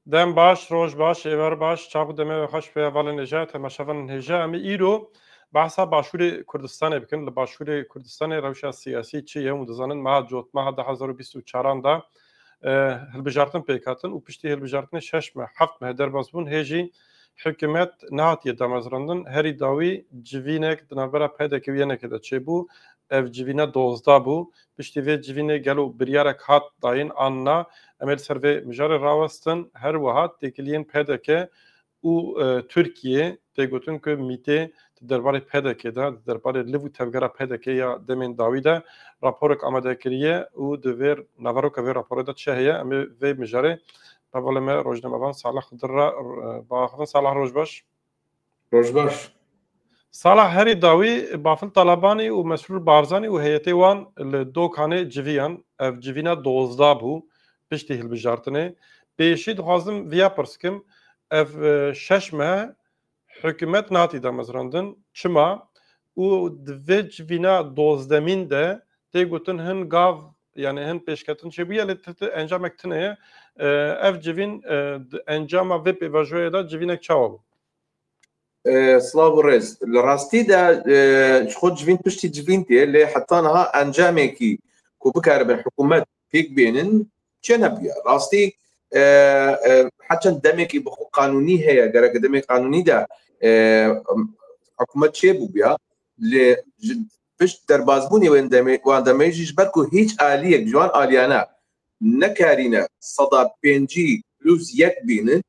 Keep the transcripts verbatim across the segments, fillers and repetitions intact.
Dem baş, roj baş, êvar baş, çax û demê we xweş bi hevalên hêja, temaşevanên hêja. Em ê îro behsa Başûrê Kurdistanê bikin. Li Başûrê Kurdistanê rewşa siyasî çi ye? Hûn dizanin meha Cotmeha du hezar û bîst û çaran de, e, hilbijartin pêk hatin û piştî hilbijartinê şeş meh, heft meh derbas bûn, hê jî hikûmet nehatiye damezrandin. Herî dawî civînek di navbera P D K û Y N K de çêbû. Ev civîne dozdeh bû. Piştî vê civînê gelo biryarek hat dayîn an na? Em ê li ser vê mijarê rawestin. Her wiha têkiliyên P D K û, e, Tirkiyê tê gotin ku mîtê di derbarê P D K de, di derbarê liv û tevgera P D K ya demên dawî de raporek amade kiriye û di vê naveroka vê raporê de çi heye? Em ê vê mijarê hevalê me Rojnamevan Salih Xidir re, e, biaxivin. Salih, roj baş. Roj baş. Sala herî dawî Bafil Talabanî û Mesrûr Barzanî û heyetê wan li Dokanê civiyan. Ev civîna dozdeh bû piştî hilbijartinê. Pêşî dixwazim viya pirs kim, ev, e, şeş meh hikûmet nehatî damezrandin. Çima? Û di vê civîna dozdemîn de tê gotin hin gav, yani hin pêşketin çêbûye, lê ti, ti encamek tune ye. E, ev civîn, e, di encama vê pêvajoyê de civînek çawa bû? E, silav û rêz. Li rastî de, e, ji xwe civîn piştî civîn tê, lê heta niha encamekî ku bikaribin hikûmet pêk bênin çênebûye. Rastî, e, e, her çend demekî bi xwe qanûnî heye, gerek demê qanûnî de, e, hikûmet çêbûbûya, lê ji pişt derbazbûnê wên demê, wan demê jî ji ber ku hîç aliyek ji wan aliyane nekarîne seda pêncî plus yek bînin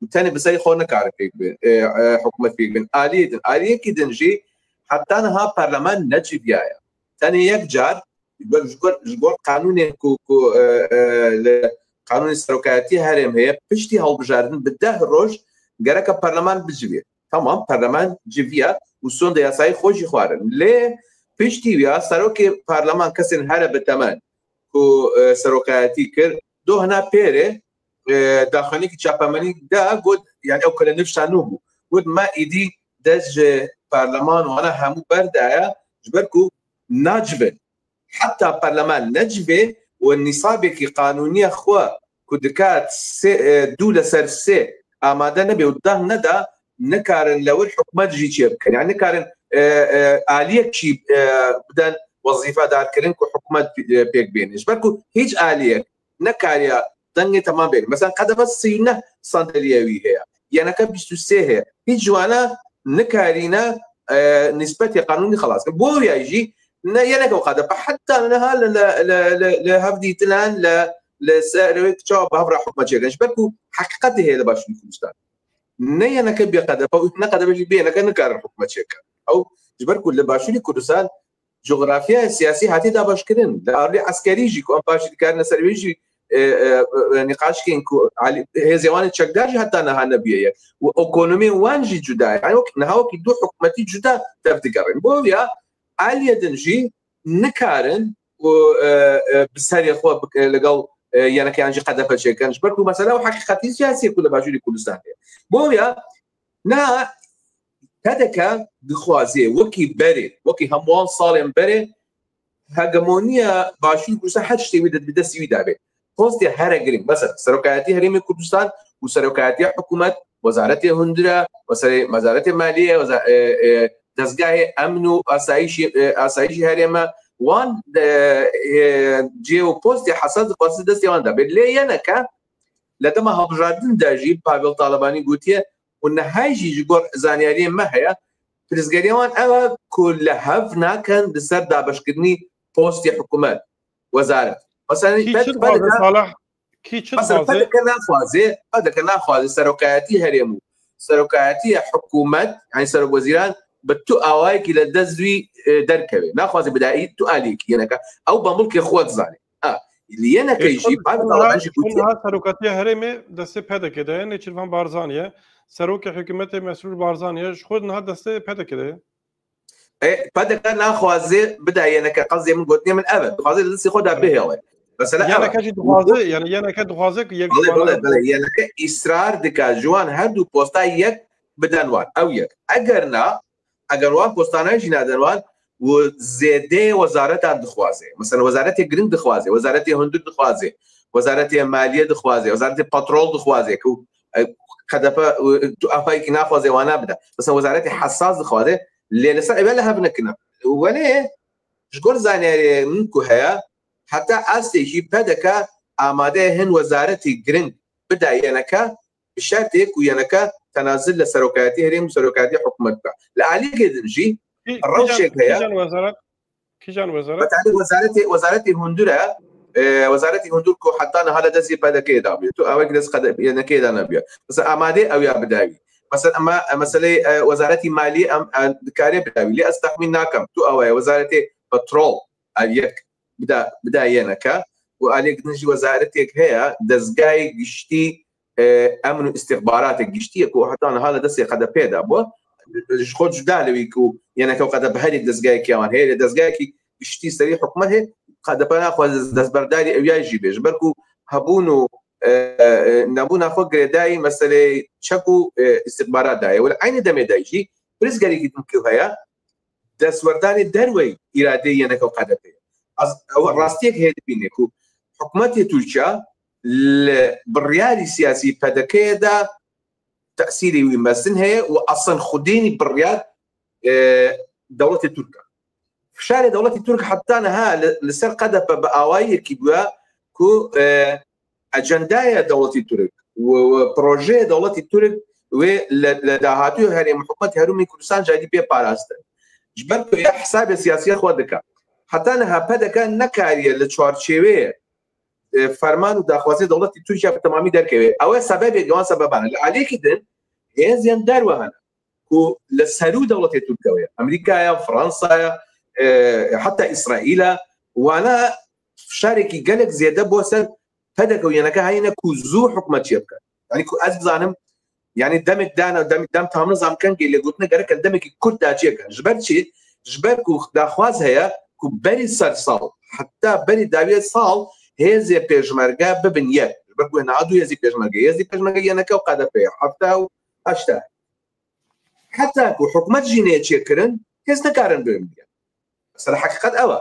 û tenê bi serê xwe nikarin pêk bin, e, e, hikûmet pêk bin. Aliyê din, aliyekî din jî heta niha parleman neciviyaye. Tenê yek car ji gor, ji gor qanûnên ku, ku, e, e, li qanûnê serokayetî herêm heye, piştî hilbijartin bi deh roj gereke parleman bicivê. Tamam, parleman civiya û sonde yasayî xwe jî xwarin. Lê piştî wiya serokê parleman, kesên here bi temen ku, e, serokayetî kir, do hina pêrê, e, daxuyaniyekî çapemenî da, got, yani ew kule nifşa nû bû. Got, me îdî dest ji parleman û wana hemû berdaye, ji ber ku nacivin. Heta parleman necivê û nisabekî qanûniya xwe ku dikat sê, e, du li ser sê amade nebe û deh neda, nikarin li wir hikûmet jî çêbikin. Yani nikarin, e, e, aliyek jî, e, biden wezîfedarkirin ku hikûmet, e, pêk bêne. Ji ber ku hîç aliyek nekariya dengê temam bêne. Mesela K D P sî û neh sandalye wî heye. Y N K bîst û sê heye. Hîç ji wana nikarîne, e, nisbetê qanûnî xelas kin. Bo wiya jî ne Y N K û K D P heta niha li, li, li, li, li hev dîtinan, li, li ser wê çawa bi hev re hikûmet çêkin. Ji ber ku heqîqetê heye li Başûrê Kurdistan. Ne Y N K bê K D P û ne K D P jî bê Y N K nikarin hikûmet çêkin. Ew ji ber ku li Başûrê Kurdistan cografyaya siyasî hatiye dabeşkirin. Li aliyê eskerî jî ku em paşî dikarine ser wê jî, e, e, e, nîqaş kirin ku alî, hêzê wan ê çekdar jî heta niha nebûye yek. Û ekonomiyên wan jî cuda ye. Yani wek, niha wekî du hikûmetî cuda tev digerin. Bo wiya aliyê din jî nikarin û, e, e, bi serê xwe bik-, e, legel, e, Y N K yan jî K D P çêkin. Ji ber ku mesela ew heqîqetî siyasî ye ku li Başûrê Kurdistan heye. Bo wiya niha P D K dixwaze wekî berê, wekî hemû wan salên berê hegemoniya Başûrê Kurdistan her tiştê wî de bi destî wî dabe. Postê here girîng, mesela Serokayetî Herêmê Kurdistan û Serokayetiya Hikûmet, Wezaretê Hundir e, wezarê-, Wezaretê Maliyê, weza-, e, e, Dezgahê Emn û Asayîşê, e, Asayîşê Herême, wan, e, e, cihê û postê hesas dixwaze destê wan de be. Lê Y N K li dema hilbijartin de jî Pavel Talebanî gotiye, û niha jî ji gor zanyariyên me heye, pirsgeriya wan ew e ku li hev nakin li ser dabeşkirinî postê hikûmet, wezaret. Mesela Kî P D K, çi dixwaze, Salih? Kî çi mesela dixwaze? P D K naxwaze, P D K naxwaze serokayetî herêm û serokayetiya hikûmet, yani serokwezîran bi tu awayekî li dest wî, e, derkeve. Naxwaze bi dayî tu aliyekî Y N K. Ew bamulkê xwe dizane. Ha, li Y N K jî, Pavel Taleban jî gotiye. Niha serokatiya herêmê destê P D K de ye, Nêçîrvan Barzanî ye. Serokê hikûmetê Mesrûr Barzanî ye, ji xwe niha destê P D K de ye. E, P D K naxwaze bida Y N K, qezê min, gotinê min ev e. Dixwaze li destê xwe de bihêle. Mesela ev e. Y N K jî dixwaze, yani Y N K dixwaze ku yek ji wan. Belê, belê, belê. Y N K îsrar dike ji wan her du posta yek biden wan. Ew yek. Eger na, eger wan postane jî naden wan, û zêdê wezaretan dixwaze. Mesela wezaretê giring dixwaze, wezaretê hundir dixwaze, Wezaretê Maliyê dixwaze, Wezaretê Petrol dixwaze ku, e, K D P, e, tu avayekî naxwaze wana bide. Mesela wezaretê hesas dixwaze, lê li ser ev li hev nekine. Welê ji gor zanyariyê min ku heye, heta astê jî P D K amade ye hin wezaretê giring bide Y N K, bi şertê ku Y N K tenazil li serokayetî herêm û serokayetî hikûmet bike. Li aliyekê din jî rewşek heye. Kîjan wezaret? Kîjan wezaret? Betalî wezaretê, wezaretê hundir e. E, wezaretê hundir ku heta niha li destê P D K'ê de bûye. Tu awek dest Y N K'ê de nebûye. Mesela amade ew ya bidawî. Mesela ema, e, meselê, e, wezaretî malî em, e, dikare bidawî. Lê ez texmîn nakim. Tu ew e wezaretê petrol ev yek bida, bida Y N K. Û aliyek din jî wezaretek heye, dezgayê giştî, e, emn û îstixbaratek giştî ye ku heta niha li destê K D P de bû. Ji xwe cuda li wî ku Y N K û K D P herî dezgayekî wan heye, lê dezgayekî giştî serî hikûmet heye, K D P naxwaze destberdarî ew ya jî bê. Ji ber ku hebûn û, e, e, nebûna xwe girêdayî meseleyê çek û, e, îstixbarat daye. Wele eynî demê de jî pirsgirêkî din ku heye, destwerdanê derweyî îradeyê Y N K û K D P ye. Ez, ew rastiyek heye dibîne ku hikûmetê Tirkiye li biryarî siyasî P D K'ê de tesîrê wî mezin heye û eslên xwedênî biryar, e, dewletê Tirk e. Fişarê dewletê Tirk heta niha li, li ser K D P bi awayiyekî bûye ku, e, ecendaya dewletî Tirk û, û projeyê dewletî Tirk wê li, li dahatûyê herêma hikûmetê Herêmê Kurdistan jî pê parastin. Ji ber ku ya hesabê siyasî xwe dike. Heta niha P D K nekariye li çarçêweyê, e, ferman û daxwazê dewletî Tirkiye bi temamî derkeve. Ew e sebebê, wan sebeban e. Li aliyekî din hêzên derve hene ku li serû dewletê Tirk e, Amerîkaya, Fransaya, e, heta Îsraîla, wana fişarekî gelek zêde bo ser P D K û Y N K heyne ku zû hikûmet çêbikin. Yanî ku ez bizanim, yanî demek dana, dem, dem tam nizam kengê lê gotine gerek e demekî kurt da çêkin. Ji ber çi? Ji ber ku daxwaz heye ku berî ser sal, heta berî dawiye sal hêzê pêşmerge bibin yek. Ji ber ku hene du hêzî pêşmerge, hêzî pêşmerge Y N K û K D P ye, hefta û heşta. Heta ku hikûmet jî neyê çêkirin, kes nikarin birin diye. Mesela heqîqet ew e.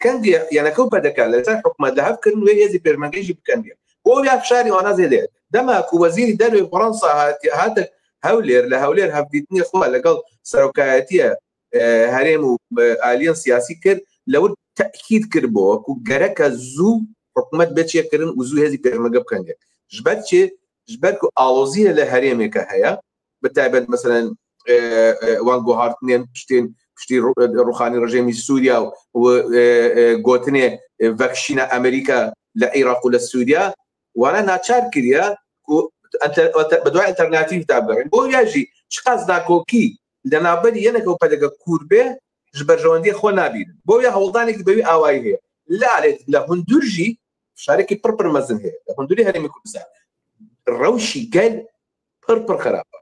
Kengê Y N K û P D K li ser hikûmet li hev kirin, wê hêzî pêşmergeyî jî bikin diye. Bo ya fişarî wana zêde ye. Dema ku wezîrî derve Fransa hatiye, hate Hewlêr, li Hewlêr hevdîtinê xwe legel serokayetiye, e, herêm û, e, aliyên siyasî kir, li wir tekîd kir bo ku gereke zû hikûmet bê çêkirin û zû hêzî pêşmerge bikin diye. Ji ber çi? Ji ber ku aloziyê li herêmê ke heye, bi taybet, meselen, e, e, wan guhartinên piştên, piştî ru-, e, rûxanî rejîmî Sûriya û, e, e, gotinê, e, vekişîna Amerîka li Iraq û li Sûriya, wana naçar kiriye ku enter-, alter-, bi duay alternatîf de birin. Bo ya jî çiqas nakokî li navberî Y N K û P D K kûr bê, ji berjewendiyê xwe nabînin. Bo ya hewldanekî bi wî awayî heye. Li alê, li hundir jî fişarekî pir pir mezin heye. Li hundirî herêmê Kurdistan rewşî gel pir pir xirab e.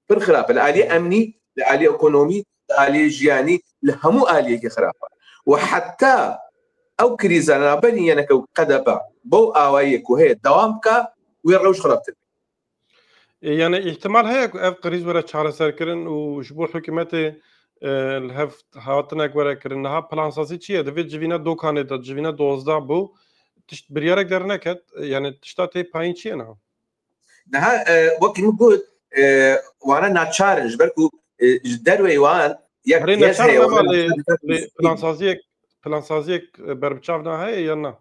Pir xirab e. Li aliyê emnî, li aliyê ekonomî, li aliyê jiyanî, li hemû aliyekî xirab e. Û heta ew krîza navberî Y N K û K D P bo awayiyê ku heye dewam bike, wê rewş xirabtir be. E, yani îhtimal heye ku ev krîz were çareserkirin û ji bo hikûmetê, e, li hev hatinek were kirin. Niha plansazî çi ye? Divê civîna dokanê de, civîna dozdeh bû. Tişt biryarek derneket. E, yani tişta tê payîn çi ye niha? Niha, e, wekî min got, e, wana naçar in, ji ber ku, e, ji derweyî wan yek Herê hêz neçar heye, nema wana lê, naçar in. Lê plansaziyek, plansaziyek, e, berbiçav na heye yan na?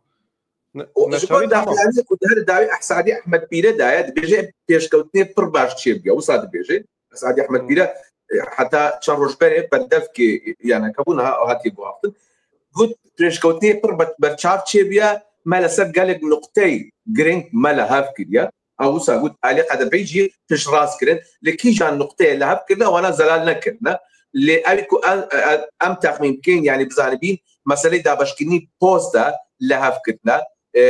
Ne, û ji neçarî ber tamam. Daxuyaniyê ku di her dawî Ehsadî Ehmed Pîre daye, dibêje pêşkewtinê pir baş çêbûye. Wisa dibêje. Ehsadî Ehmed Hmm. Pîre, e, heta çend roj berê berdevkê, yani, kebû niha hatiye guhaftin. Got, pêşkewtinê pir be-, berçav çêbûye, me li ser gelek nuqteyê giring me li hev kiriye. Ew wisa got, alî K D P'ê jî piştrast kirin. Li kîjan nuqteyê li hev kirine, wana zelal nekirine. Lê ew ku em, em, em texmîn bikin, yani bizanibîn, meseleyê dabeşkirinî post de li hev kirine. E,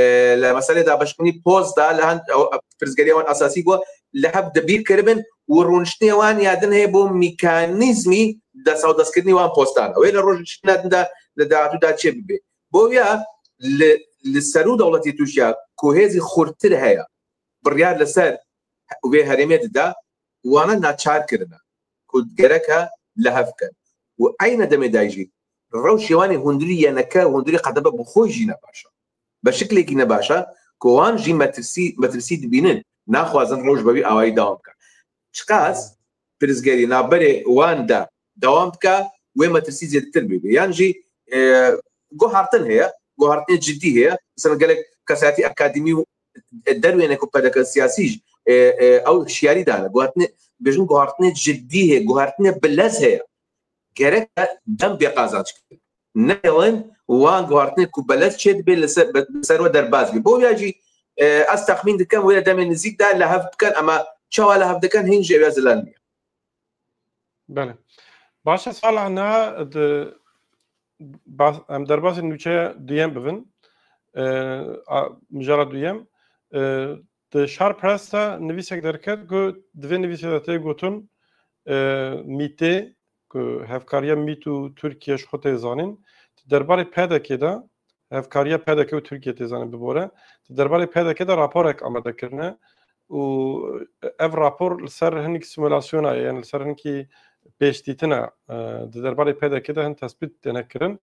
li meseleyê dabeşkirinî post de li hin, ew, pirsgeriya wan esasî bû, li hev dibîr kiribin û rûniştinê wan ya din heye bo mekanîzmî destewdestkirinî wan postan. Wê li rojên din de, li dahatû de çê bibe. Bo ya li, li serû dewletê Tirkiye ku hêzî xurtir heye, biryar li ser vê herêmê dide, wana naçar kirine ku gereke li hev kin. Û eyne demê de jî rewşê wan ê hundirî Y N K, hundirî K D P bi xwe jî ne baş e. Bi şiklekî ne baş e Ku wan jî metirsî, metirsî dibînin, naxwazin rewş bi vî awayî dewam bike. Çiqas pirsgerî navberê wan de dewam bike, wê metirsî zêdetir bibe. Yan jî, e, guhartin heye, guhartinê cidî heye. Mesela gelek kesayetî akademî û derwêne ku P D K siyasî jî, e, e, ew hişyarî dane. Guhartinê, bêjin guhartinê cidî heye, guhartinê bilez heye. Gerek dem bê qazanc kirin. Neyên wan guhartinê ku belez çê dibe li ser, li ser we derbas be. Bo ya jî, e, ez texmîn dikim wê demê nizîk de li hev bikin, ema çawa li hev dikin hîn jî ew ya zelal niye. Belê. Baş e, Salih, niha di bas-, em derbasî nûçeya duyem bibin. E, a, mijara duyem. E, di Şar Press de nivîsek derket ku di vê nivîsê de tê gotin, e, mîtê ku hevkariya mît û Tirkiye ji xwe tê zanîn, di derbarê P D K de hevkariya P D K û Tirkiye tê zanîn bibore, di derbarê P D K de raporek amade kirine û ev rapor li ser hinek simulasyona ye, yani li ser hinkî pêşdîtina, e, di derbarê P D K de hin tespît têne kirin.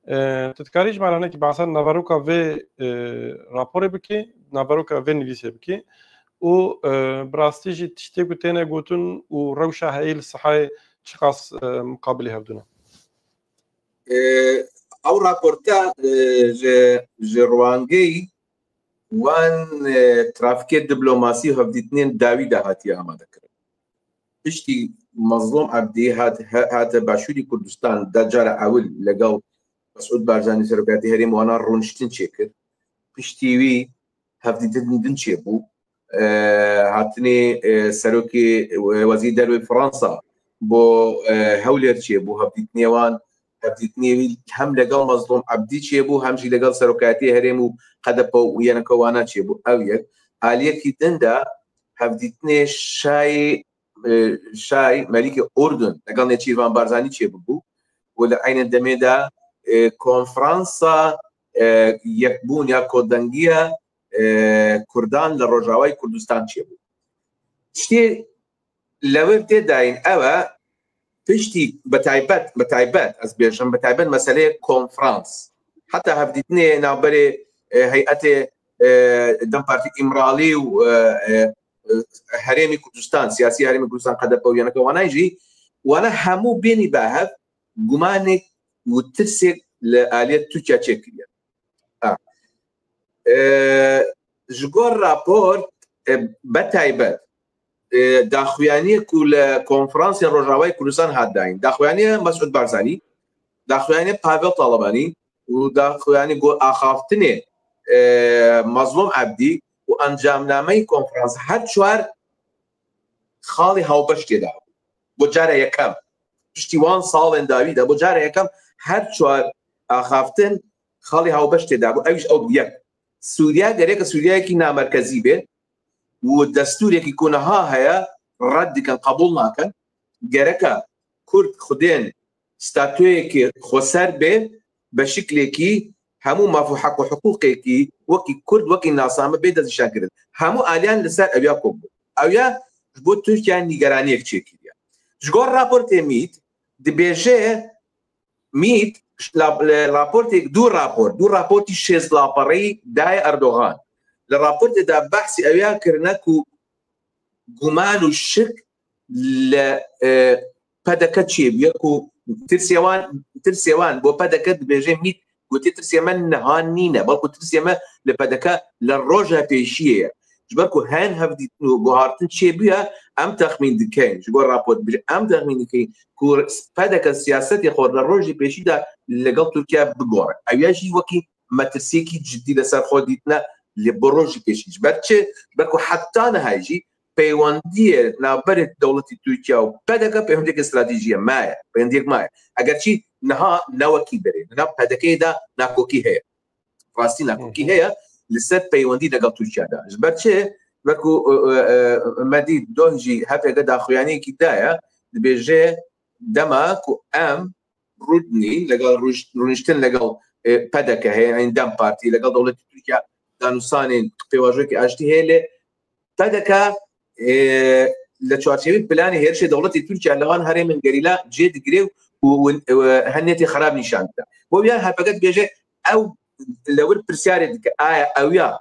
E, tu dikarî ji me re hinekî behsa naveroka vê, e, raporê bikî, naveroka vê nivîsê bikî û, e, bi rastî jî tiştê ku têne gotin û rewşa heyî li sihayê çiqas, e, muqabilî hevdû ne? E, ew raporta, e, ji, ji ruangeyî wan, e, trafîkê diplomasî û hevdîtinên dawî de hatiye amadekirin. Piştî Mezlûm Ebdî hat, he-, hate Başûrî Kurdistan de cara ewil legel Mesûd Barzanî serokatî herêm wana rûniştin çêkir. Piştî wî hevdîtin din çêbû. E, hatinê, e, serokê, e, wezîr derve Fransa bo, e, Hewlêr çêbû. Hevdîtinê wan, hevdîtinê wî hem legel Mezlûm Ebdî çêbû, hem jî legel serokatiyê herêm û K D P û Y N K wana çêbû. Ew yek. Aliyekî din de hevdîtinê şayê, e, şayê Melîkê Urdun legel Nêçîrvan Barzanî çêbûbû. Û li eynê demê de, e, konferansa, e, yekbûn ya kodengiya, e, Kurdan li Rojavayê Kurdistan çêbû. Tiştê li wir tê dayîn ew e, piştî bi taybet, bi taybet, ez bêjim, bi taybet meseleyê konferans. Heta hevdîtinê navberê, e, heyetê, e, DEM Partî Îmralî û, e, e, e, Herêmî Kurdistan, siyasî Herêmî Kurdistan, K D P û Y N K wana jî, wana hemû bênî be hev gumanek û tirsek li aliyê Tirkiye çêkiriye. Ha. E, ji gor raport, e, be taybet, e, daxuyaniyê ku li konferansên Rojavayê Kurdistan hat dayîn, daxuyaniya Mesûd Barzanî, daxuyaniya Pavel Talebanî û daxuyanî got axaftinê, e, Mazlûm Ebdî û encamnameyê konferans her çar xalê hawbeş tê de bû. Bo cara yekem. Piştî wan salên dawî de bo cara yekem her çar axaftin xalê hawbeş tê de bû. Ew jî ew bû yek. Sûriye gereke Sûriyeyekî namerkezî be û destûrekî ku niha heye red dikin, qebûl nakin. Gereke Kurd xwedên statuyekî xweser be, be şiklekî hemû maf û heq û hiqûqekî wekî Kurd, wekî nasname bê destnîşankirin. Hemû aliyan li ser ew ya kom bûn. Ew ya ji bo Tirkiye nîgeraniyek çêkiriye. Ji gor raportê mît dibêje, mît la-, li raportê, du raport, du raportî şêst lapereyî daye Erdogan. Li raportê de behsî ew ya kirine ku guman û şik li, e, P D K çêbûye ku tirsê wan, tirsê wan bo P D K dibêje mît, gotê tirsê me niha nîne, belku tirsê me li P D K li roja pêşiyê ye. Ji ber ku hen hevdîtin û guhartin çêbûye, em texmîn dikin, ji gor rapor dibêje, em texmîn dikin ku P D K siyasetê xwe li rojê pêşî de legel Tirkiye bigore. Ew ya jî wekî metirsiyekî cidî li ser xwe dîtine lê bi rojî pêşî. Ji ber çi? Ji ber ku heta niha jî peywendiyê navberê dewletî Tirkiye û P D K peywendiyeke stratejî ye, maye. Peywendiyek maye. Eger çi niha ne wekî berê. Niha P D K'yê de nakokî heye. Rastî nakokî Hı hı. heye. Li ser peywendî legel Tirkiye de. Ji ber çi? Ji ber ku, e, e, e, me dît doh jî H P G daxuyaniyekî daye, dibêje dema ku em Rûdinî legel rûş-, rûniştin legel, e, P D K heye, yani DEM Partî, legel dewletê Tirkiye danûstanên pêvajoyekî aştî heye, lê P D K, e, li çarçevê planê hêrişê dewletê Tirkiye li van herêmên gerîla cê digire û, û, û, e, hen niyetê xerab nîşan dide. Bo vîya H P G dibêje ew li wir pirsyarê dike, aya ew ya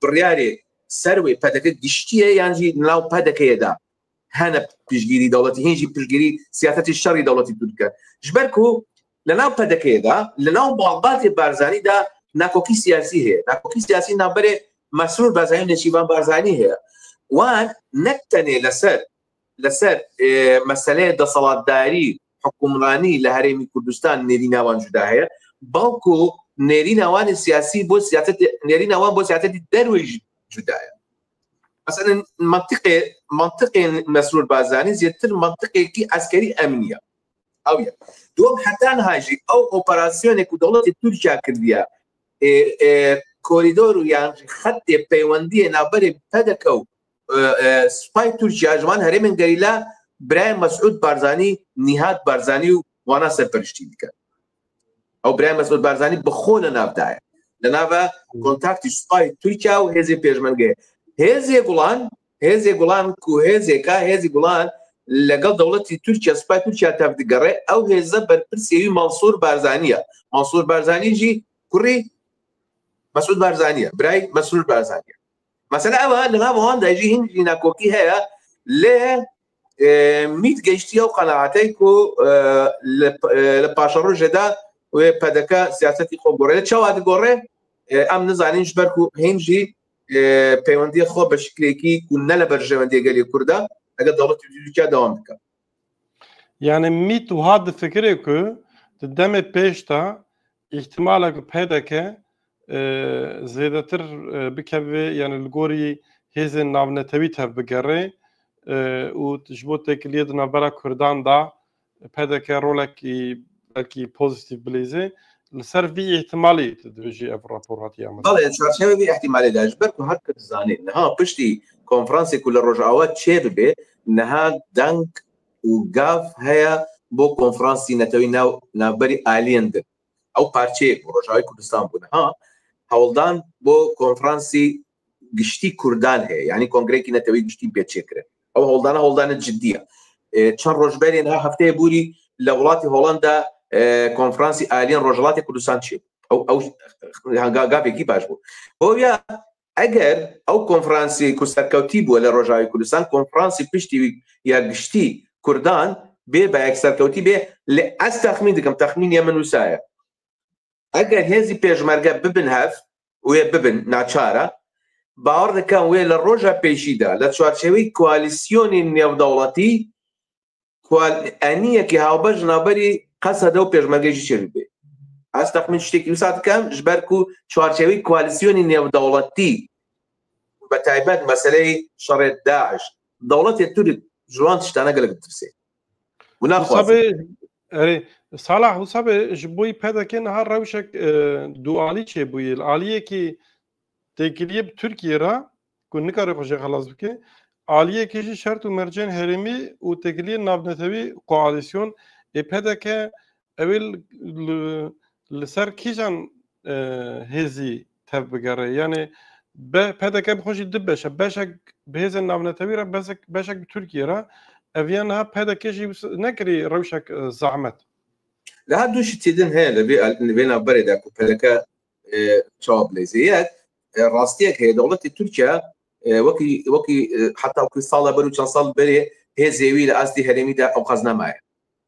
biryarê ser wê P D K giştî ye yan jî nav P D K'yê de hene piştgirî dewletî, hîn jî piştgirî siyasetê şerî dewletî Tirk dikin. Ji ber ku li nav P D K'yê de, li nav malbatê Barzanî de nakokî siyasî heye. Nakokî siyasî navberê Mesrûr Barzanî û Nêçîrvan Barzanî heye. Wan ne tenê li ser, li ser, e, meseleyê deselatdarî, hukimranî li Herêmî Kurdistan nêrîna wan cuda heye. Belku nêrîna wan ê siyasî bo siyasetê, nêrîna wan bo siyasetê derweyî jî cuda ye. Mesela mantiqê, mantiqê Mesrûr Barzanî zêdetir mantiqekî eskerî emnî ye. Ew ye. Dûm heta niha jî ew operasyonê ku dewletê Tirkiye kirdiye, e, e, korîdor û yan jî xetê peywendiyê navberê P D K û, e, e, Spay Tirkiye ji van herêmên gerîla birayê Mesûd Barzanî, Nîhat Barzanî û wana serperiştî dike. Ew birayê Mesûd Barzanî bi xwe li nav de ye. Li nav e kontaktî Spay Tirkiye û hêzê pêşmerge. Hêzê Gulan, hêzê Gulan ku hêzêka hêzê Gulan legel dewletî Tirkiye, Spay Tirkiye tev digere, ew hêze berpirsê wî Mansûr Barzanî ye. Mansûr Barzanî jî kurî Mesûd Barzanî ye, birayê Mesrûr Barzanî ye. Mesela ew e, li nav wan de jî hin jî nakokî heye, lê, e, mît geştiye ew qenaetê ku, e, li, e, li paşerojê de wê P D K siyasetî xwe gore. Lê çawa digore? E, em nizanin ji ber ku hîn jî, e, peywendiyê xwe bi şiklekî ku ne li berjewendiyê gelê Kurd e, eger dewletê Tirkiye dewam dike. Yani mît wiha difikire ku di demê pêş de îhtimala ku P D K, e, zêdetir, e, bikeve, yani li gorî hêzên navnetewî tev bigere, e, û ji bo têkiliyê di navbera Kurdan de P D K rolekî belkî pozîtîf bilîze. Li ser vî îhtimalî tu dibêjî ev rapor hatiye amade. Belê, çarçevê vî îhtimalê de, ji ber ku her kes dizane, niha piştî konferansê ku li Rojava çêbibe, niha deng û gav heye bo konferansî netewî nav, navberî aliyên din. Ew parçeyek bû, Rojavayê Kurdistan bû. Niha hewldan bo konferansî giştî Kurdan heye. Yanî kongreyekî netewî giştî pê çêkirin. Ew hewldana hewldana cidî ye. E, çend roj berê niha hefteyê borî li welatê Holanda, e, konferansî aliyên Rojhilatê Kurdistan çêbû. Ew, ew ga-, gavekî baş bû. Hoya eger ew konferansê ku serkewtî bû li Rojavayê Kurdistan, konferansê piştî wî ya giştî Kurdan bê, belek serkewtî bê, lê ez texmîn dikim, texmînê min wisa ye. Eger hêzî pêşmerge bibin hev, wê bibin naçar e, bawer dikim wê li roja pêşî de li çarçeveyê koalîsyonê nêvdewletî, koal-, eniyekî hawbeş ji navberî Qesede û pêşmergê jî çêbibe. Ez texmîn tiştekî wisa dikim, ji ber ku çarçeveyê koalîsyonê nêvdewletî, bi taybet meseleyê şerê DAIŞ, dewletê Tirk ji wan tiştane gelek ditirse. Û naxwaze. Erê, Salah, wisa be ji bo yî P D K niha rewşek, e, dualî çêbûyî. Li aliyekî têkiliyê bi Tirkiyê re ku nikare xwe jê xelas bike, aliyekî jî şert û mercên herêmî û têkiliyên navnetewî koalîsyon ê P D K ew ê li, li, li ser kîjan, e, hêzî tev bigere? Yani be, P D K bi xwe jî du beş e. Beşek bi hêzên navnetewî re, beşek, beşek bi Tirkiyê re. Ev ya niha P D K jî wis-, nekirî rewşek, e, zehmet. Niha du şitî din heye li vê, li vê navberê de ku P D K, e, çawa bileyzê. Yek, e, rastiyek heye, dewletê Tirkiye, e, wekî, wekî, e, heta ku sala ber û çend sal berê hêzê wî li astê herêmî de ewqas nemaye.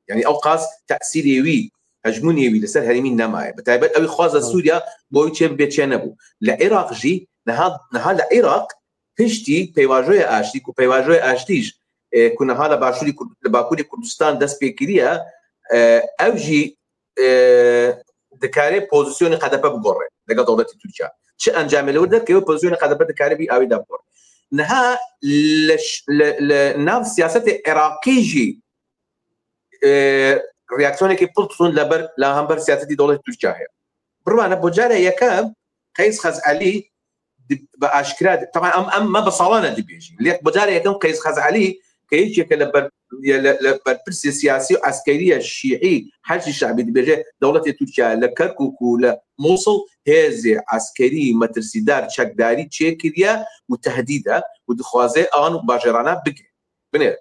Yani ewqas tesîrê wî, hejmûnê wî li ser herêmî nemaye. Bi taybet ew ê xwaza Sûriya bo wî çê bibe, çê nebû. Li Iraq jî niha, niha li Iraq piştî pêvajoya aştî, ku pêvajoya aştî jî, e, ku niha li başûrî Kurd-, li Bakurê Kurdistan dest pê kiriye, e, ew jî, e, dikare pozîsyonê K D P bigore legel dewletê Tirkiye. Çi encamê li wir derkeve, pozîsyonê K D P dikare vî awê de bigore. Niha li ş-, li, li nav siyasetê Iraqî jî, e, reaksiyonekî pil tund li ber, li hember siyasetî dewletê Tirkiye heye. Birwane bo cara yekem Qeys Xezalî di, bi aşkira, taban em, em me bi salan e dibêjin. Lê bo cara yekem Qeys Xezalî ke yekeke li ber, ye li, li berpirsê siyasî û eskerî ye şîî Heşdî Şebî dibêje dewletê Tirkiye li Kerkûk û li Mûsil hêzê eskerî metirsîdar çekdarî çêkiriye û tehdîd e û dixwaze an û bajêrana bigire. Binêre.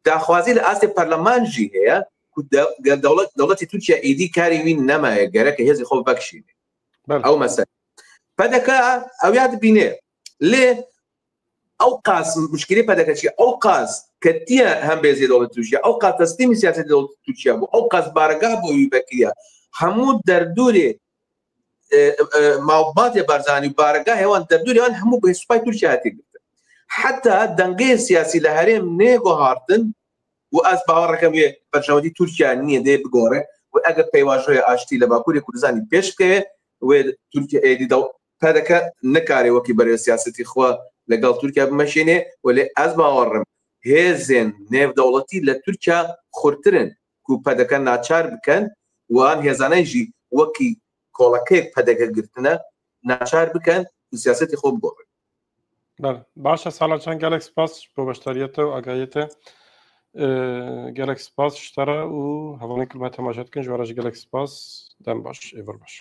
Daxwazî li astê perleman jî heye ku de-, ge-, dewlet, dewletê Tirkiye êdî karê wî nemaye, gereke hêzê xwe vekişîne. Belê. Ew mesele. P D K ew ya dibîne. Lê ew qas muşkilê P D K çi, ew qas ketiye hembêzê dewleta Tirkiye, ew qas teslîmî siyasetê dewleta Tirkiye bû, ew qas bargah bo wî vekiriye. Hemû derdorê, e, e, malbatê Barzanî û bargahê wan, derdorê wan hemû bi supay Tirkiye hatiye girtin. Heta dengê siyasî li herêm nêguhartin û ez bawer dikim wê berjewendî Tirkiye niyê dê bigore û eger peyvajoya aştî li Bakurê Kurdistanê pêş bikeve, wê Tirkiye êdî de P D K nikare wekî berê siyasetî xwe li gel Tirkiye bimeşîne. Welê ez bawer dikim hêzên nêvdewletî li Tirkiye xurtir in ku P D K naçar bikin û an hêzanên jî wekî kolekeyek P D K girtine naçar bikin ku siyasetê xwe bigorin. Belê. Baş e, Sala Can, gelek spas bo beşdariyê te û agahiyê te. Ee, gelek spas ji te re û hevalên ku me temaşe dikin ji we re jî gelek spas. Dem baş, êvar baş.